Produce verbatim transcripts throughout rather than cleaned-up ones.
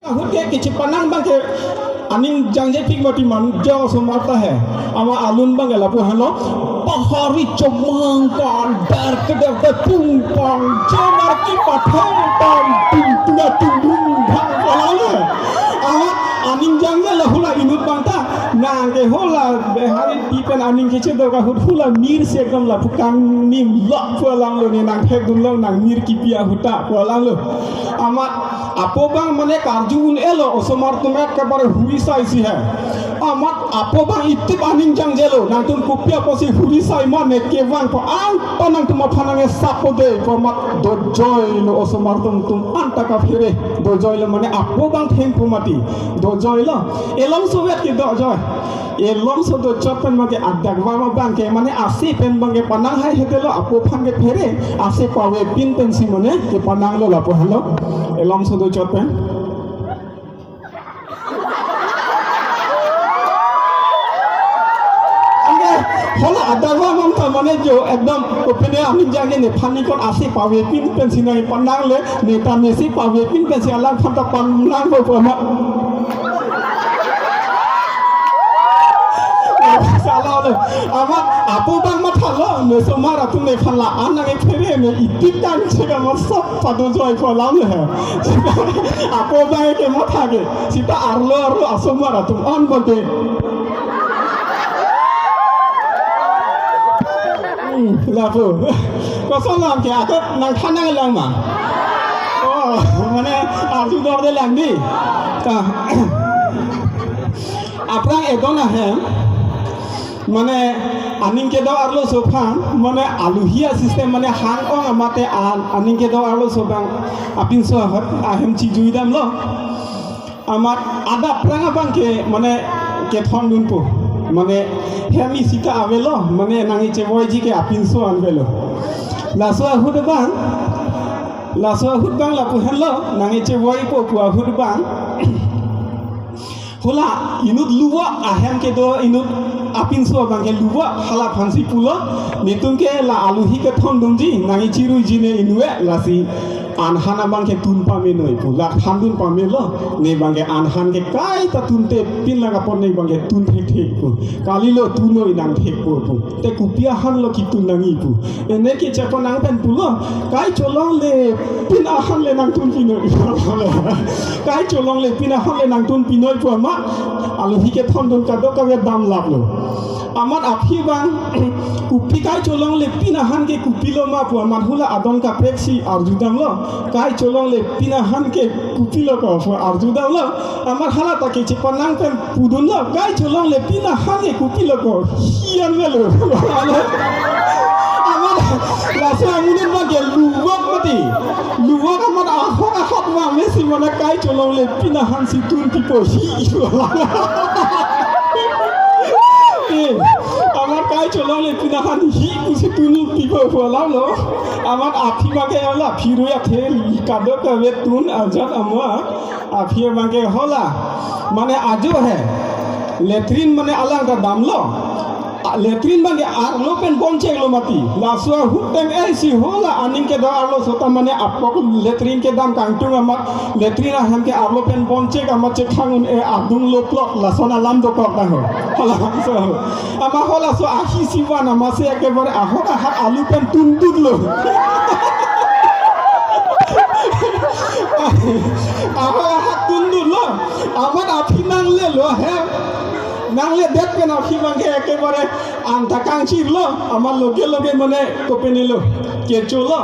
Ahut ke kechepanang abang ke aning jangjepik mati man jo osomar ta he. Amat alun abang ke lapu henlo. Pahari chomang kan dar kedar da tung pang chomar ki pathang pang tung tung tung tung bang pala le. Amat aning jangje la hula inut abang ta. Nang ke hula Bihari pi pen aning kechedo ahut hula mir si ekdom lapu kangnim lok pu alam lo ne nang thekdun lo nang mir kipi ahut ta pu alam lo. Amat apo abang mane karju un-elo osomar atum ekebare huri sai si he. Amat apo abang itip aning jangjelo nangtum kopi apotsi huri sai mane kevang ko ang pa nangtum aphan nangkesapo de ko amat dojoi lo osomar atum atum anta kaphere dojoi lo mane apo abang thengpo mati dojoi lo elong sovet ke dojoi. Elong so dochot pen abang ke adak vama abang ke mane ase pen abang ke panang hai hetelo apo aphan ke phere ase pavepin pensi mane kepanang lo lapu henlo. Elong so dochot pen. Anke hula adak vama ta mane jo ekdom kopine aning jangje nephan ni kon ase pavepin pensi nangpanang le neta nesi pavepin pensi alangphan ta panang lo pu amat. Salah lo. Amat apo abang mathalo, ne osomar atum nephan la-an nangkephere ne itip kan chega masok pado joi ko alam le. Apo abang ke matha ke, sita arlo arlo osomar atum an bote. Hmm, lapu. Kosonam ke, ako nangthan nanglang ma? Oh, mane arju dorde lang di. Ta. Aphrang edon ahem, mane aning kedo arloso aphan, mane aluhi a-system mane hang-ong amate an, aning kedo arloso abang apinso ahut ahem chijui damlo. Amat adap aphrang abang ke mane kethondunpo. Mane hem isi ta avelo, mane nangkechevoiji ke apinso an avelo. Laso ahut abang, laso ahut abang lapu henlo, nangkechevoipo pu ahut abang. Hula inut luvok ahem kedo inut apinso abang ke luvok hala aphansi pulo. Netum ke la aluhi kethondunji nangkechiruiji ne inut lasi an han abang ke tun pame noi pu la thandun pamelo. Ne abang ke an han ke kaita tunte pin lang apot ne abang ke tun thekthek pu. Kalilo tun noi nangthekpo pu. Te kopi ahan lo ketun nangji pu. Ene kechepanang pen pulo, kai cholongle pin ahan le nangtun pinoi. Kai cholongle pin ahan le nangtun pinoi pu amat aluhi kethondun kadokave damlaplo. Amat aphi abang kopi kai cholongle pin ahan ke kopilo ma pu amat hula adon kaprek si arju damlo. Kai cholongle pin ahan ke kopilo ko pu arju damlo. Amat hala ta kechepanang pen pudunlo, kai cholongle pin ahan ke kopilo ko, hi an avelo. Amat laso amonit abang ke luvok mati. Luvok amat ahok ahok ma mesi mane kai cholongle pin ahan si tun pipo hi. Eh, amat kai cholongle pin ahan hi pusi tun pipo pu alam lo. Amat aphi abang ke ala aphi rui athe kadokave tun ajat ama. Aphi abang ke hola, mane ajo he, latrine mane alang ta damlo. A, latrine abang ke arlo pen boncheklo mati. Laso ahut teng eh si hola aning kedo arloso ta mane apok latrine kedam kangtung amat latrine ahem ke arlo pen bonchek amat chekhang un-e adung loplok lason alam dokok ta ho. Hola so. Ama halaso ahi si van amatsi ekebare ahok ahak alu pen tundunlo. Ahok ahak tundunlo. Amat aphi nanglelo he. Nangledet pen aphi abang ke ekebare anta kangchirlo. Amat loge loge mane kopenelo. Kecholo.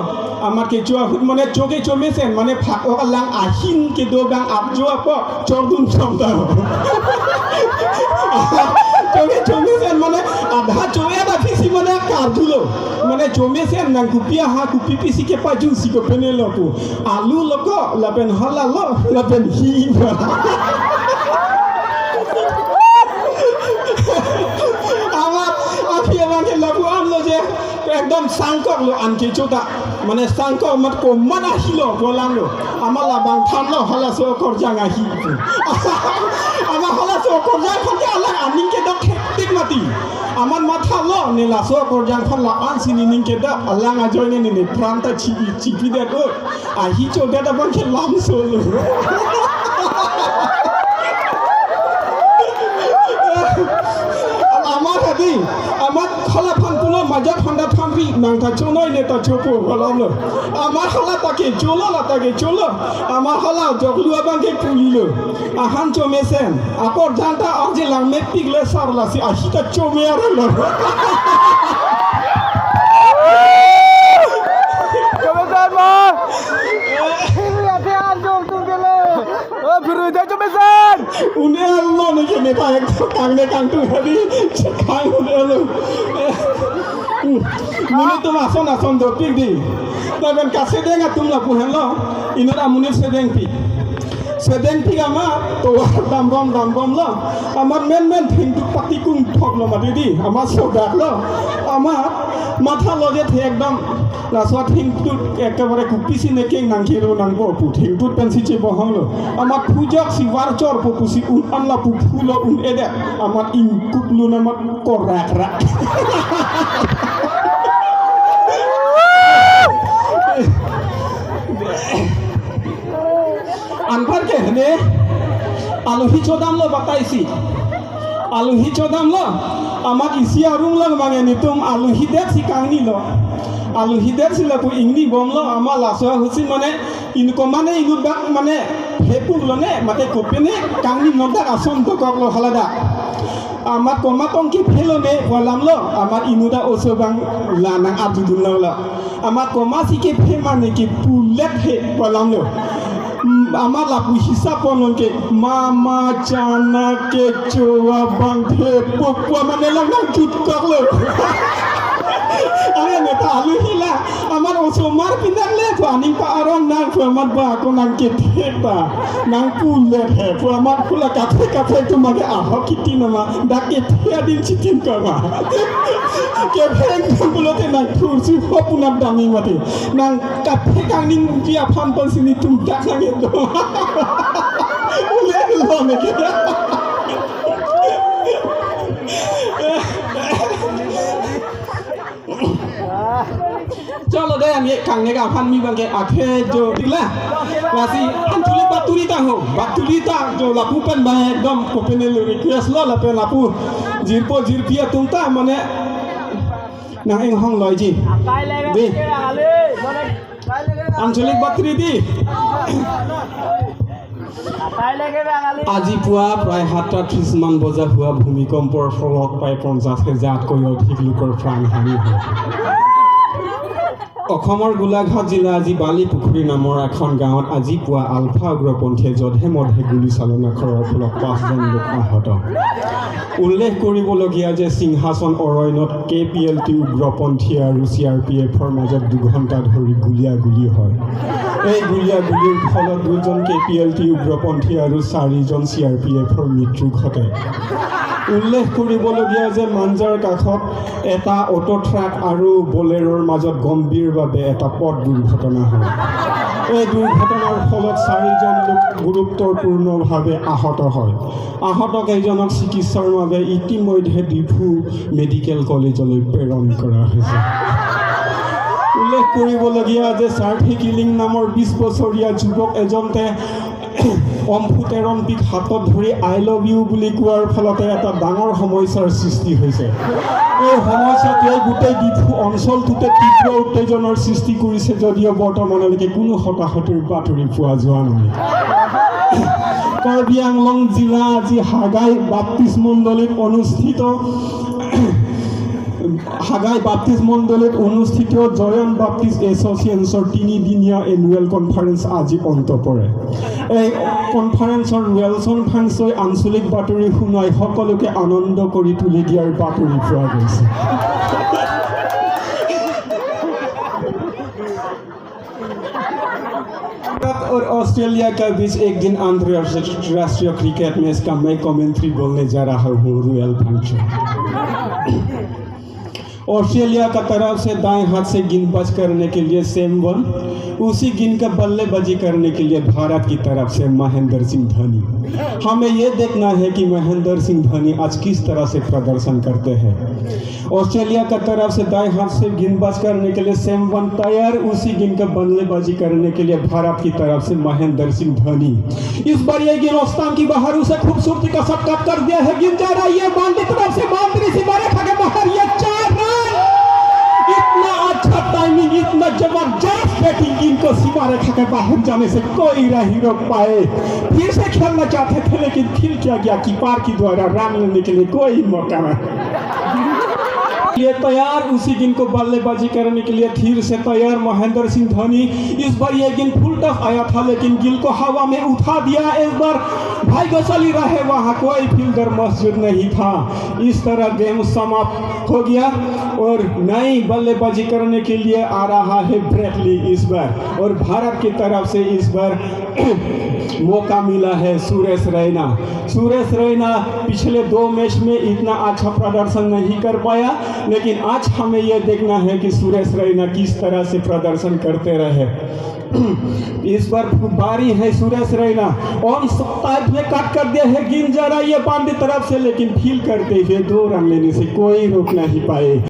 Amat kecho ahut mane choke chomesen mane phak-ok alang ahin kedo abang apjo apot chordun chomda. Choke chomesen mane adha cho-et aphi si mane karjulo. Mane chomesen nang kopi aha kopi pisi kepaju si kopenelo pu. Alu lo ko lapen hala lo lapen hi. Amat aphi abang ke lapu an lo je. Ekdom sangkoklo an kecho ta. Mane sangkok amat komat ahilo pu alam lo. Amat labang thanlo halaso akorjang ahi pu. Amat halaso akorjang aphan ke alang aning kedok hektik mati. Amat mathalo ne laso akorjang aphan la-an si nening kedok alang ajoine ne nephrang ta chi chipidet o. Ahi chodet abang ke lamsolo. Ta chonoi ne ta chopo kolom lo. Amar hala ta ke cholo la ta ke cholo. Amar hala joklu abang ke puli lo. Ahan chomesen. Apor janta arje lang mepik le sar lasi ahi ta chome arlo. Chomesen ma. Phirui athe an jok tung ke le. O phirui athe chomesen. Une arlo ne ke ne ta ek kang ne kang tu hari. Kang une arlo. Monit atum ason ason dopik dei. Lapen kasedeng atum lapu henlo. Inut amonit sedengpik. Sedengpik amat tovar dambom dambom lo. Amat menmen thengtut patikung thok lo mati dei. Amat sodak lo. Amat matha lo je the ekdom. Laso thengtut ekebare kopisi ne keng nangkero nangpo pu thengtut pensi chebohong lo. Amat phujok si varchor po pusi un-an lapu phu lo un-edet. Amat ingkup lo amat korak rak. Anpar ke hene alohi chodam lo batai si. Alohi chodam lo. Amat isi arung lang mane netum alohi det si kangni lo. Alohi det si lapu ingni bom lo amat laso ahut si mane inko mane inut bak mane hepuk lo ne mate kopine kangni nodak ason tokok lo haladak. Amat komat tong kephe lo ne pu alam lo, amat inut ta oso abang la nang-arjudun lo lo. Amat komat si kephe mane kepulet he pu alam lo. Hmm, amat lapu hisap pon lo ke mama chana kecho abang thepuk pu amat ne lang nangjutkok lo. Are ne ta alohi la. Amat osomar pindak le pu aning pa-arong nang pu amat ba ako nangkethe ta nangpulet he pu amat pu la kathek kathek atum ke ahok kiti nama dak kethe adin chitin kama. Kepheng pulote nangthursi hop unap dami mati. Nangkaphek kangning ji aphan pensi netum dak nang edo. Ule lo ne ke. Cholo dei, ami kangnek aphan mi abang ke athe jo dikla. Lasi Anchalik Baturi ta ho, Baturi ta jo lapu pen abang ekdom kopine lo request lo lapen lapu jirpo jirpi atum ta mane nang-inghong loiji. Dei. Anchalik Baturi dei. আজি পুৱা প্ৰায় সাতটা ত্ৰিশ মান বজাত হোৱা ভূমিকম্পৰ ফলত প্ৰায় পঞ্চাশ হাজাৰতকৈ অধিক লোকৰ প্ৰাণহানি হয়। অসমৰ গোলাঘাট জিলাৰ আজি বালিপুখুৰী নামৰ এখন গাঁৱত আজি পুৱা আলফা উগ্ৰপন্থীয়ে যধে মধে গুলীচালনা কৰাৰ ফলত পাঁচজন লোক আহত। উল্লেখ কৰিবলগীয়া যে সিংহাসন অৰণ্যত কে পি এল টি উগ্ৰপন্থী আৰু চি আৰ পি এফৰ মাজত দুঘণ্টা ধৰি গুলীয়াগুলী হয়। এই গুলীয়াগুলীৰ ফলত দুজন কে পি এল টি উগ্ৰপন্থী আৰু চাৰিজন চি আৰ পি এফৰ মৃত্যু ঘটে। উল্লেখ কৰিবলগীয়া যে মাঞ্জাৰ কাষত এটা অটো ট্ৰাক আৰু বলেৰোৰ মাজত গম্ভীৰভাৱে এটা পথ দুৰ্ঘটনা হয়। এই দুৰ্ঘটনাৰ ফলত চাৰিজন লোক গুৰুত্বপূৰ্ণভাৱে আহত হয়। আহত কেইজনক চিকিৎসাৰ বাবে ইতিমধ্যে ডিফু মেডিকেল কলেজলৈ প্ৰেৰণ কৰা হৈছে। উল্লেখ কৰিবলগীয়া যে চাৰ্থি কিলিং নামৰ বিশ বছৰীয়া যুৱক এজনে অম্ফু তেৰণপিক হাতত ধৰি "I love you" বুলি কোৱাৰ ফলতে এটা ডাঙৰ সমস্যাৰ সৃষ্টি হৈছে। এই সমস্যাটোৱে গোটেই ডিফু অঞ্চলটোতে তীব্ৰ উত্তেজনাৰ সৃষ্টি কৰিছে যদিও বৰ্তমানলৈকে কোনো হতাহতৰ বাতৰি পোৱা যোৱা নাই। কাৰ্বি আংলং জিলা আজি হাগাই বাপ্তিষ্ট মণ্ডলীত অনুষ্ঠিত হাগাই বাপ্তিষ্ট মণ্ডলীত অনুষ্ঠিত জয়ন বাপ্তিষ্ট এছ'চিয়েশ্যনৰ তিনিদিনীয়া এনুৱেল কনফাৰেন্স আজি অন্ত পৰে। এই কনফাৰেন্সৰ ৱেলছন ফাংচই আঞ্চলিক বাতৰি শুনাই সকলোকে আনন্দ কৰি তুলি দিয়াৰ বাতৰি পোৱা গৈছে। भारत और ऑस्ट्रेलिया के बीच एक दिन अंतर्राष्ट्रीय क्रिकेट मैच का मैं कमेंट्री बोलने जा रहा हूँ, रॉयल फंक्शन। ऑस्ट्रेलिया का तरफ से दाएं हाथ से गेंदबाज करने के लिए सैम वन, उसी गेंद का बल्लेबाजी करने के लिए भारत की तरफ से महेंद्र सिंह धोनी। हमें ये देखना है कि महेंद्र सिंह धोनी आज किस तरह से प्रदर्शन करते हैं। ऑस्ट्रेलिया का तरफ से दाएं हाथ से गेंदबाज करने के लिए सैम वन तैयार, उसी गेंद का बल्लेबाजी करने के लिए भारत की तरफ से महेंद्र सिंह धोनी। इस बार ये गेंद स्टंप की बाहर उसे खूबसूरती का साथ कट कर दिया है। गेंद जा रही है बाउंड्री तरफ से, बाउंड्री से बाहर खा के बाहर, ये चार रन। इतना अच्छा टाइमिंग, इतना जबरदस्त बैटिंग, इनको सीमा रेखा के बाहर जाने से कोई रह ही रोक पाए। फिर से खेलना चाहते थे, लेकिन फील्ड किया गया, कीपर के द्वारा रन लेने के लिए कोई मौका नहीं। ये तैयार, उसी गेंद को बल्लेबाजी करने के लिए फिर से तैयार महेंद्र सिंह धोनी। इस बार ये गेंद फुल टॉस आया था, लेकिन गेंद को हवा में उठा दिया। इस बार भाग्यशाली रहे, वहाँ कोई फील्डर मौजूद नहीं था। इस तरह गेम समाप्त हो गया और नई बल्लेबाजी करने के लिए आ रहा है ब्रैडली इस बार, और भारत की तरफ से इस बार मौका मिला है सुरेश रैना। सुरेश रैना पिछले दो मैच में इतना अच्छा प्रदर्शन नहीं कर पाया, लेकिन आज हमें यह देखना है कि सुरेश रैना किस तरह से प्रदर्शन करते रहे। इस बार बारी है सुरेश रैना, ऑन टाइप में कट कर दिया है गेंद, जा रहा है बाउंड्री तरफ से, लेकिन फील्ड करते हुए दो रन लेने से कोई रोक नहीं पाए।